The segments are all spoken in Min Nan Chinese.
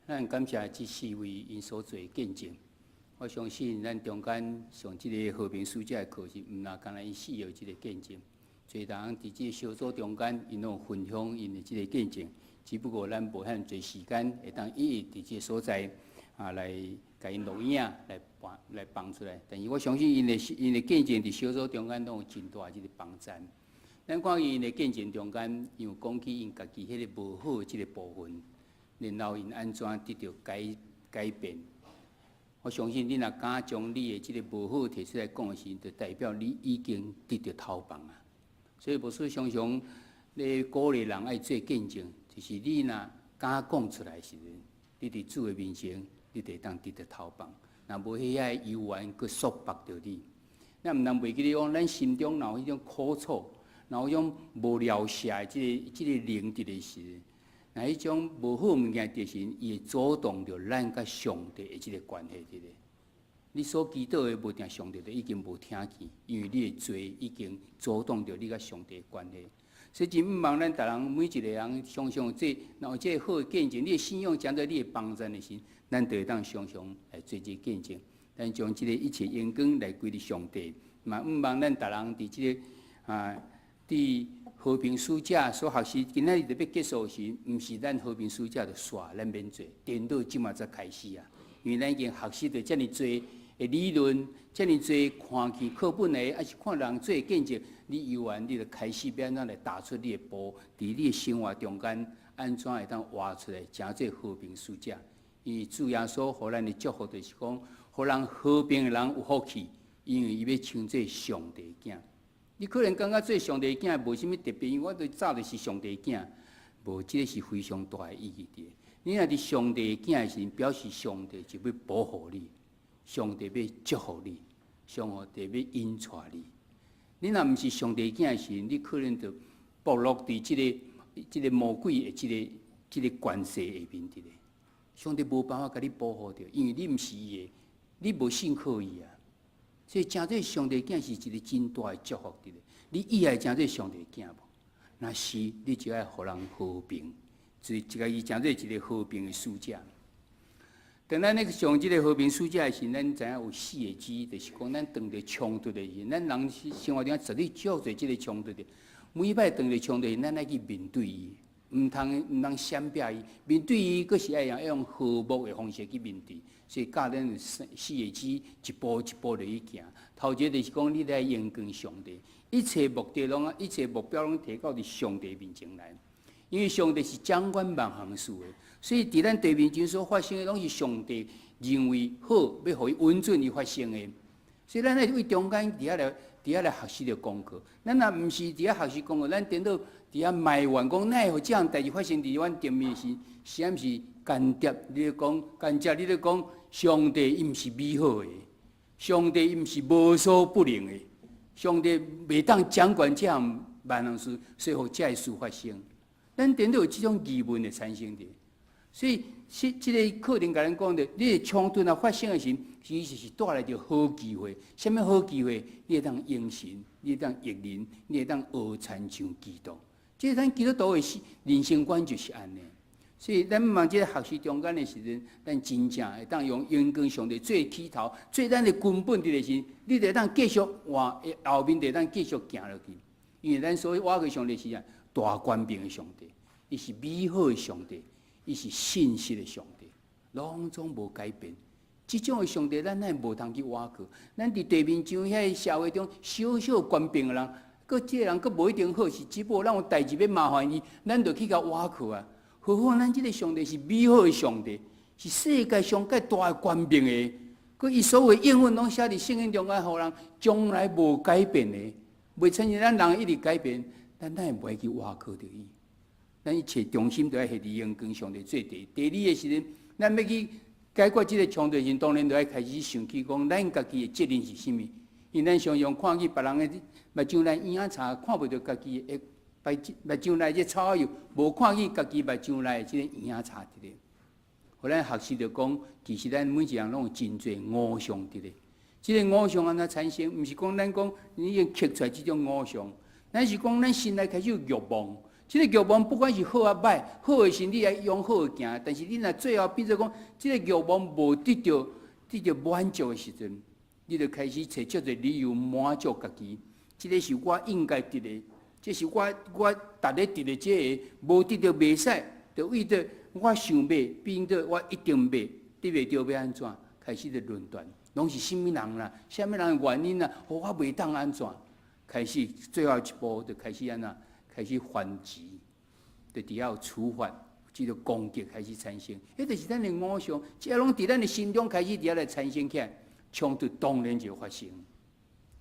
咱感謝這四位𪜶所做的見證。我相信咱中間上這个和平使者的課是毋若干焦𪜶四个這个見證。濟人佇這个小組中間，𪜶攏有分享𪜶的這个見證，只不過咱無遐濟時間，會當一一佇這個所在啊來共𪜶錄影來放來放出來。但是我相信𪜶的見證佇小組中間攏有真大這个幫贊。咱看見𪜶的見證中間，𪜶有講起𪜶家己彼个無好的這个部分，然後𪜶按怎得著改變。我相信你若敢將你的這个無好提出來講的時，就代表你已經得著頭放啊。所以牧師常常咧鼓勵人愛做見證，就是你若敢講出來時陣，你佇主的面前，你就會當得著頭放。若無彼遐的猶原閣束縛著你，咱毋通袂記得講，咱心中若有彼種苦楚，若有彼種無療赦的這個靈佇的時，若彼種無好物件佇時，伊會阻擋著咱佮上帝的這个關係佇咧。你所祈禱的，無定上帝就已經無聽見，因為你的罪已經阻擋著你佮上帝的關係。所以真毋望咱逐人每一個人常常這，若有這个好的見證，你的信仰成做你的幫贊的時，咱就會當常常來做這個見證。咱將這个一切榮光來歸予上帝。嘛毋望咱逐人佇這个啊，佇和平使者所學習，今仔日就欲結束時，毋是咱和平使者就煞，咱免做，顛倒這馬才開始啊！因為咱已經學習著遮爾濟的理論，遮爾濟看見課本的，抑是看人做見證，你猶原你就開始欲按怎來踏出你的步，佇你的生活中間，按怎會當活出來，成做和平使者。因為主耶穌予咱的祝福就是講，予人和平的人有福氣，因為伊欲稱做上帝囝。你可能感覺做上帝囝無啥物特別，因為我早就是上帝囝，無，這个是非常大的意義佇。你若佇上帝的囝的時，表示上帝就欲保護你，上帝欲祝福你，上帝欲引帶你。你若毋是上帝囝的時，你可能就暴露佇這个魔鬼的這個權勢下面佇咧。上帝無辦法共你保護著，因為你毋是伊的，你無信靠伊啊。所以成做上帝囝是一個真大的祝福佇咧。你意愛成做上帝囝無？若是，你就愛予人和平，就一個伊成做一個和平的使者。當咱咧上這個和平使者的時，咱知影有四個 G，就是講咱當著衝突的時，咱人生活中絕對足濟這個衝突的。每擺當著衝突，咱愛去面對伊，毋通閃避伊。面對伊，閣是愛用和睦的方式去面對。所以教咱有四個 G，一步一步來去行。頭一個就是講，你愛榮光上帝，一切目的攏，一切目標攏提到佇上帝面前來。因為上帝是掌管萬項事的，所以佇咱地面上所發生的，攏是上帝認為好，欲予伊允准伊發生的。所以咱愛為中間佇遐來學習著功課。咱若毋是佇遐學習功課，咱顛倒佇遐埋怨講，哪會予這項代誌發生佇阮頂面時，是毋是間接？你咧講間接，你咧講上帝伊毋是美好的，上帝伊毋是無所不能的，上帝袂當掌管這項萬項事，所以予這个事發生。咱顛倒有這種疑問的產生佇，所以這个課程共咱講的，你的衝突若發生的時，其實是帶來著好機會。啥物好機會？你會當榮神，你會當益人，你會當學親像基督。這個咱基督徒的人生觀就是按呢。所以咱往這个學習中間的時陣，咱真正會當用榮光上帝做起頭，做咱的根本佇的時，你就會當繼續往後面，就會當繼續行落去。因為咱所倚靠上帝是啥？大權柄的上帝，伊是美好的上帝，伊是信實的上帝，攏總無改變。這種的上帝，咱哪會無通去倚靠？咱佇地面上遐个社會中，小小權柄的人，閣這个人閣無一定好，是只不過咱有代誌欲麻煩伊，咱就去共倚靠啊。何況咱這个上帝是美好的上帝，是世界上蓋大的權柄的，閣伊所有應允攏寫佇聖經中間，予人從來無改變的，袂親像咱人一直改變，咱哪會袂去倚靠著伊？咱一切重心都愛繫佇榮光上帝做第一。第二个時陣，咱欲去解決這个衝突時，當然就愛開始想起講，咱家己的責任是啥物？因為咱常常看見別人的目睭內嬰仔柴，看袂著家己的目睭內這草仔油，無看見家己目睭內這个嬰仔柴佇咧。予咱學習著講，其實咱每一人攏有真濟偶像佇咧。這个偶像按怎產生？毋是講咱講你已經刻出來這種偶像，咱是講咱心內開始有慾望。這个欲望不管是好抑䆀，好的時你愛用好的行，但是你若最後變做講，這个欲望無得著滿足的時陣，你就開始揣足濟理由滿足家己。這个是我應該得的，這是我值得得的，這个無得著袂使，就為著我想欲，變做我一定欲，得袂著欲按怎？開始就論斷，攏是啥物人啦？啥物人的原因啦？予我袂當按怎？開始最後一步就開始按怎？開始反擊，就佇遐有處罰，這個攻擊開始產生。彼就是咱的偶像，這攏佇咱的心中開始佇遐來產生起來，衝突當然就發生。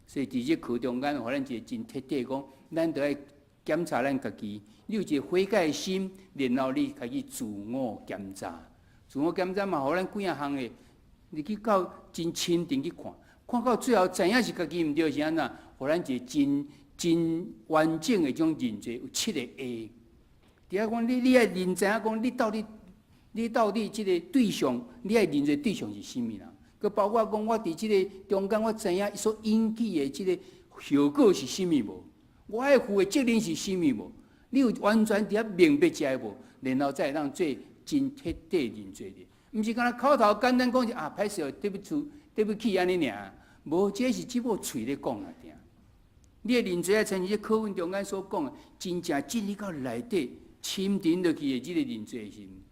所以佇這課中間，予咱一個真徹底講，咱著愛檢查咱家己，你有一個悔改的心，然後你開始自我檢查，自我檢查嘛，予咱幾仔項的，你去到真深層去看，看到最後知影是家己毋對是按怎，予咱一個真真完整的這種認罪，有七个 A。佇遐講，你愛認知影講，你到底這个對象，你愛認罪對象是啥物人？閣包括講，我佇這个中間，我知影所引起的這个後果是啥物無？我愛負的責任是啥物無？你有完全佇遐明白這個無？然後才會當做真徹底認罪的，毋是干焦口頭簡單講啊，歹勢，對不起，對不起，按呢爾。無，這是只不過喙咧講爾。你的認罪愛親像這課文中間所講的，真正進入到內底深沉落去的這个認罪心。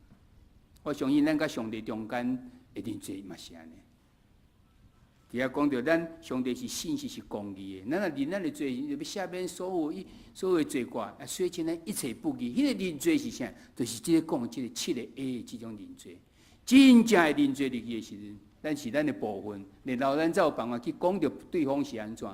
我相信咱佮上帝中間的認罪嘛是按呢。佇遐講著咱上帝是信實是公義的，咱若認咱的罪，就欲赦免所有的罪過，啊，洗清咱一切不義。彼个認罪是啥？就是這个講這个七個 A 的這種認罪。真正的認罪入去的時陣，咱是咱的部分，然後咱才有辦法去講著對方是按怎。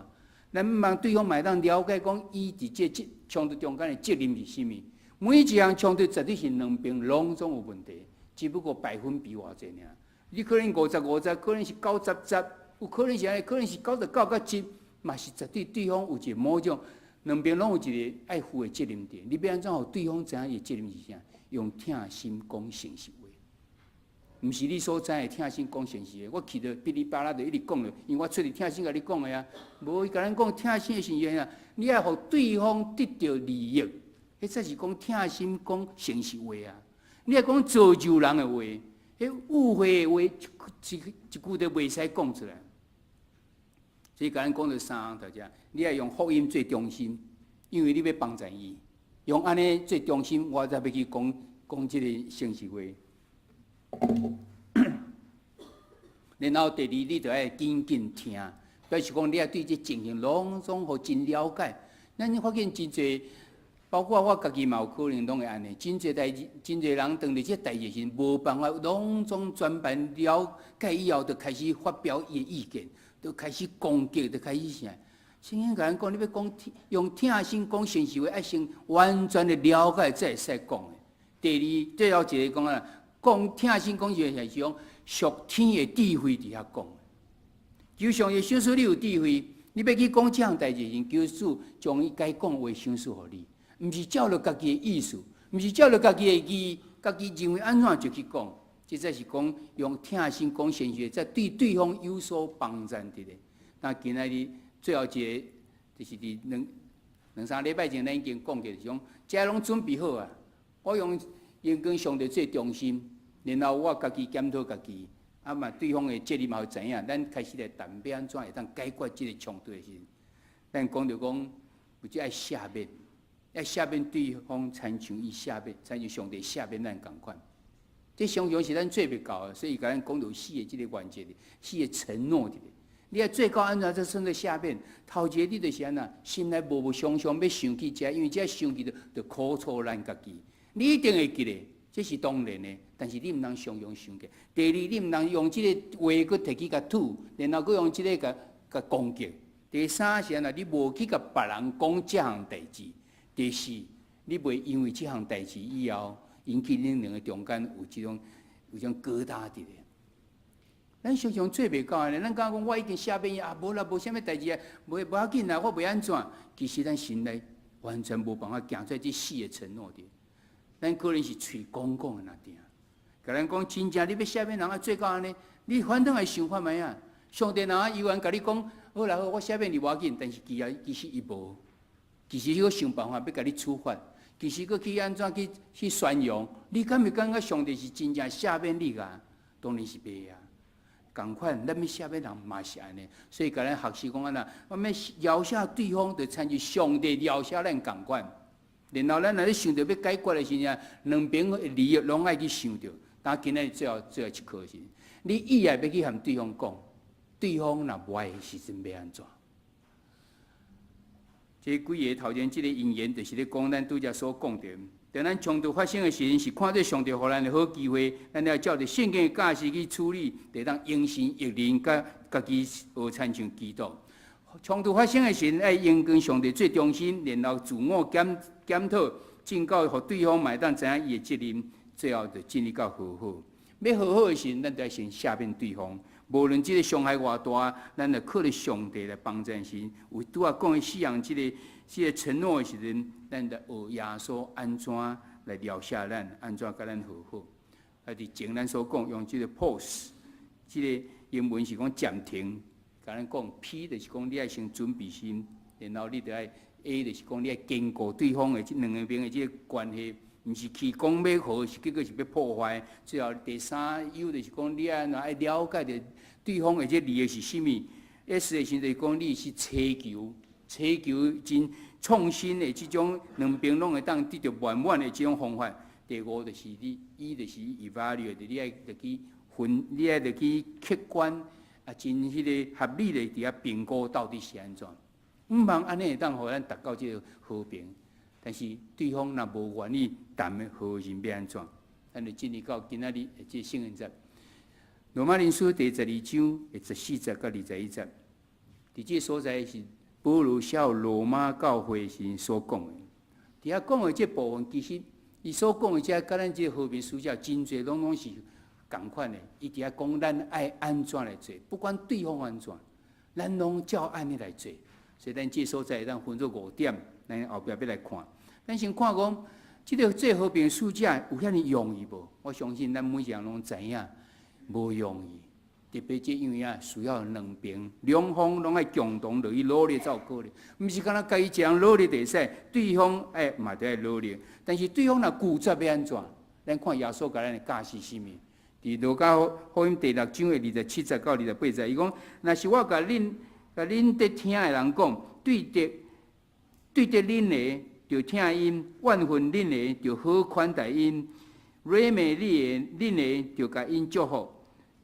咱毋通對方嘛會當了解講，伊佇這這衝突中間的責任是啥物。每一項衝突絕對是兩邊攏總有問題，只不過百分比偌濟爾。你可能50-50，可能是90-10，有可能是按呢，可能是99甲10，嘛是絕對對方有一個某種，兩邊攏有一個愛負的責任佇。你欲按怎予對方知影伊的責任是啥？用疼心講誠實話，毋是你所知的疼心講誠實話。我去著噼里啪啦就一直講著，因為我出自疼心共你講的啊。無伊共咱講疼心的時陣啊，你愛予對方得著利益，彼才是講疼心講誠實話啊。你愛講造就人的話，彼誤會的話，一句都袂使講出來。所以共咱講著三項條件，你愛用福音做中心，因為你欲幫助伊，用按呢做中心，我才欲去講講這个誠實話。然後第二，你就愛緊緊聽，表示講你愛對這情形攏總予真了解。咱發現真濟，包括我家己嘛有可能攏會按呢。真濟代誌，真濟人當佇這代誌時，無辦法攏總全盤了解以後，就開始發表伊的意見，就開始攻擊，就開始啥？聖經共咱講，你欲講用疼心講誠實話，愛先完全的了解才會使講的。第二，最後一个講啊，講疼心講實話是講屬天的智慧佇遐講。求上帝賞賜你有智慧，你欲去講這項代誌時，求主將伊該講話賞賜予你，毋是照著家己的意思，毋是照著家己的意，家己認為按怎就去講。這才是講用疼心講誠實話，才對對方有所幫助佇咧。那今仔日最後一个，就是佇兩三禮拜前，咱已經講過，就是講這攏準備好啊。我用用跟上帝做中心，然後我家己檢討家己，啊嘛對方的責任嘛會知影，咱開始來談欲按怎會當解決這个衝突的時陣，咱講著講有這愛赦免，愛赦免對方，親像伊赦免，親像上帝赦免咱仝款。這常常是咱做袂到的，所以伊共咱講著四个這个原則，四个承諾佇咧。你愛做到按怎才算做赦免？頭一个你就是按怎，心內無常常欲想起這，因為這想起就苦楚咱家己。你一定會記得，這是當然的。但是你毋通常常想起。第二，你毋通用這个話閣提去共吐，然後閣用這个共共攻擊。第三是按怎，你無去共別人講這項代誌。第四，你袂因為這項代誌以後，引起恁兩个中間有這種疙瘩佇咧。咱常常做袂到按呢，咱感覺講我已經赦免伊啊，無啦，無啥物代誌啊，無要緊啦，我袂按怎。其實咱心內完全無辦法行出這四个承諾佇。咱可能是喙講講的爾定。共咱講真正你欲赦免人啊，做到按呢，你反轉來想看覓啊？上帝若猶原共你講，好啦好，我赦免你無要緊，但是其實伊無，其實伊閣想辦法欲共你處罰。其實閣去按怎去宣揚？你敢會感覺上帝是真正赦免你㗎？當然是袂啊。仝款，咱欲赦免人嘛是按呢，所以共咱學習講按怎，我們饒赦對方，就親像上帝饒赦咱仝款。然後咱若咧想著欲解決的時陣，兩邊的利益攏愛去想著。但今仔日最後最後一課是，你意愛欲去和對方講，對方若無愛的時陣欲按怎？這幾个頭前這个引言，就是咧講咱拄才所講著。當咱衝突發生的時陣，是看做上帝予咱的好機會，咱要照著聖經的教示去處理，會當榮神益人，佮家己學親像基督。衝突發生的時陣，愛用跟上帝做中心，然後自我檢討，進到予對方嘛會當知影伊的責任，最後就進入到和好。欲和好的時陣，咱就愛先赦免對方。無論這个傷害偌大，咱就靠著上帝來幫助時，有拄仔講的四項這个承諾的時陣，咱就學耶穌按怎來饒赦咱，按怎佮咱和好。啊，佇前咱所講用這个 pause，這个英文是講暫停，共咱講 P 就是講你愛先準備心，然後你著愛 A 就是講你愛堅固對方的這兩个邊的這个關係。毋是去講欲和，是結果是欲破壞。最後第三 U 就是講你愛按怎愛了解著對方的這利益是啥物。S 的時陣就是講你是尋求、尋求真創新的這種兩邊攏會當得著圓滿的這種方法。第五就是你，E 就是 evaluate，你愛入去分，你愛入去客觀啊，真彼个合理的佇遐評估到底是按怎。毋茫按呢會當予咱達到這个和平。但是對方若無願意談的和時欲按怎？咱就進入到今仔日的這個聖經節，羅馬人書第十二章的十四節到21節。佇這个所在是保羅寫予羅馬教會時所講的。佇遐講的這部分，其實伊所講的這佮咱這个和平使者真濟攏攏是仝款的。伊佇遐講咱愛按怎來做，不管對方按怎，咱攏照按呢來做。所以咱這个所在咱分做五點，咱後壁欲來看。咱先看講，這个做和平使者有遐爾容易無？我相信咱每一个人攏知影，無容易。特別這因為啊，需要兩邊兩方攏愛共同落去努力才有可能。毋是干焦家己一人努力就會使，對方愛嘛著愛努力。但是對方若拒絕欲按怎？咱看耶穌共咱的教示啥物？佇路加福音第六章的27節到28節，伊講：若是我共恁得疼的人講，對敵恁的，就疼𪜶；怨恨恁的，就好款待𪜶；辱罵你的，恁的，就共𪜶祝福；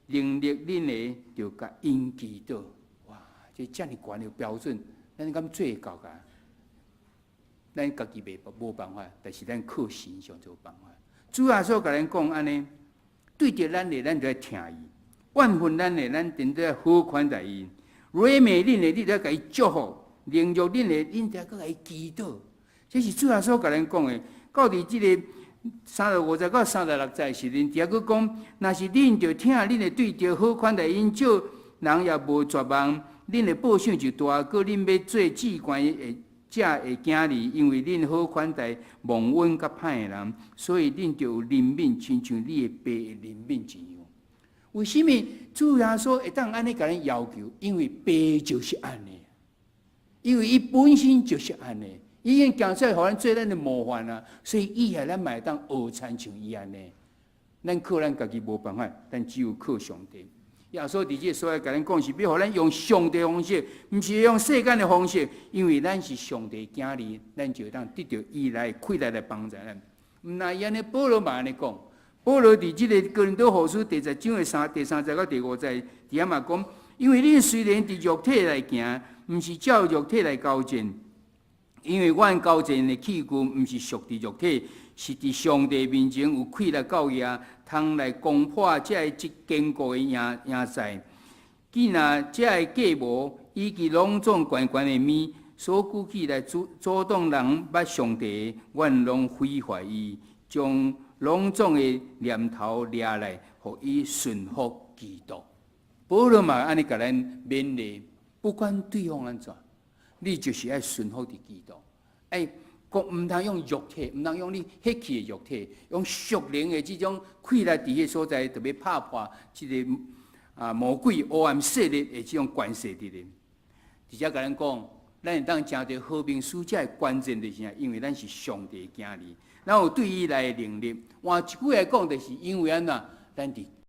凌辱恁的，就共𪜶祈禱。哇！這遮爾懸的標準，咱敢做到㗎？咱家己袂無辦法，但是咱靠神上就有辦法。主耶穌共咱講按呢，對敵咱的，咱就愛疼伊；怨恨咱的，咱定得好款待伊；辱罵恁的，你著愛共伊祝福；凌辱恁的，恁著愛閣共伊祈禱。這是主耶穌共咱講的。到佇這个35節到36節時陣，佇遐閣講，若是恁著疼恁的對敵，好款待𪜶，借人也無絕望，恁的報賞就大。閣恁欲做至懸的者的囝兒，因為恁好款待忘恩佮歹的人，所以恁就有憐憫，親像你的爸會憐憫一樣。為啥物主耶穌會當按呢共咱要求？因為爸就是按呢，因為伊本身就是按呢，伊已經行出來予咱做咱的模範啊，所以以後咱嘛會當學親像伊按呢。咱靠咱家己無辦法，咱只有靠上帝。耶穌佇這个所在共咱講，是欲予咱用上帝方式，毋是用世間的方式。因為咱是上帝囝兒，咱就會當得著伊來氣力來幫助咱。毋但按呢，保羅嘛按呢講。保羅佇這个哥林多後書第十章的第三節到第五節，佇遐嘛講，因為恁雖然佇肉體來行，毋是照肉體來交戰，因為阮交戰的器具毋是屬佇肉體，是佇上帝面前有氣力夠額，通來攻破這个這堅固的營寨。既若這个計謀以及攏總懸懸的物所舉起來阻擋人捌上帝，阮攏毀壞伊，將攏總的念頭掠來，予伊順服基督。保羅嘛按呢共咱勉勵，不管對方按怎，你就是愛順服佇基督。愛講毋通用肉體，毋通用你血氣的肉體，用屬靈的這種氣力佇彼所在，特別拍破這个啊魔鬼黑暗勢力的這種權勢佇咧。直接共咱講，咱會當成做和平使者的關鍵就是啥？因為咱是上帝的囝兒，咱有對伊來的能力。換一句來講，就是因為按怎，咱佇